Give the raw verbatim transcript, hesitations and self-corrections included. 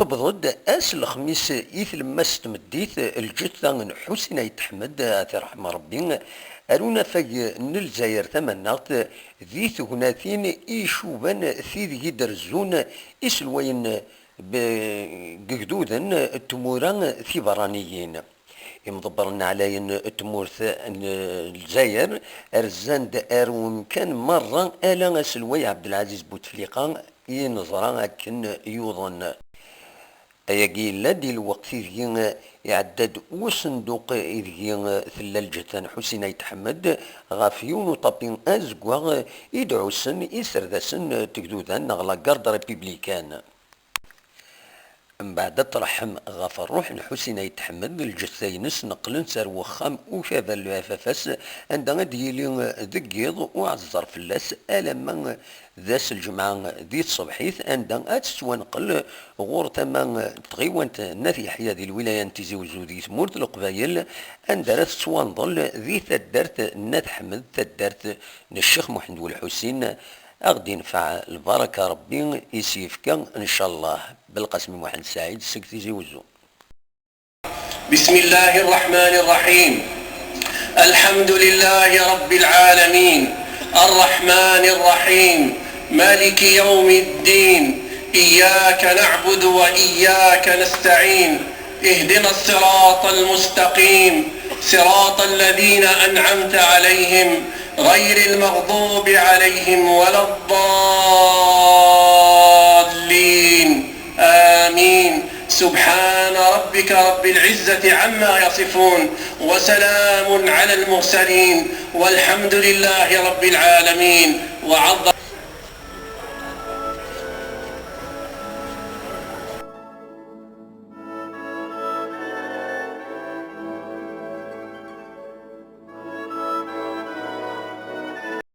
Tewweḍ-d ass n lexmis i tlemmast n tmeddit lǧetta n Ḥusin Ayt Ḥmed, ad t-irḥem Rebbi, ar unafag n Lezzayer Tamaneɣt, di tegnatin i icuban tid i d-rezzun iselwayen b-, deg igduden n tmura tiberraniyin. Imḍebbren ɛlayen n tmurt n Lezzayer rzan-d ar umkan merra ala aselway Ɛebdelɛaziz Butefliqa i neẓra akken yuḍen. Ayagi yella-d i lweqt ideg iɛedda-d usenduq ideg tella lǧetta n Ḥusin Ayt Ḥmed ɣef yiwen uṭapi azeggaɣ i d-ɛussen iserdasen n tegduda neɣ la garde républicaine. Mbeɛd ad tṛeḥḥem ɣef ṛṛuḥ n Ḥusin Ayt Ḥmed, lǧetta-ines neqqlen-tt ar wexxam ukabar n Lɛafafas, anda ad d-yili deg yiḍ uɛeẓẓer fell-as alamma d ass n lǧemɛa di tṣebḥit, anda ad tettwanqel ɣur tama n tɣiwant n At Yeḥya di lwilaya n Tizi Wezzu di tmurt n Leqbayel, anda ara tettwanḍel di taddart n At Ḥmed, taddart n Ccix Muḥend Welḥusin. Ad ɣ-d-infeɛ lbaraka Rebbi i s-yefka, ncallah. Belqasem Muḥend Saɛid seg Tizi Wezzu. بسم الله الرحمن الرحيم. الحمد لله رب العالمين. الرحمن الرحيم. مالك يوم الدين. إياك نعبد وإياك نستعين. اهدنا الصراط المستقيم. صراط الذين أنعمت عليهم غير المغضوب عليهم ولا الضالين. آمين. سبحان ربك رب العزة عما يصفون، وسلام على المرسلين، والحمد لله رب العالمين. وعظم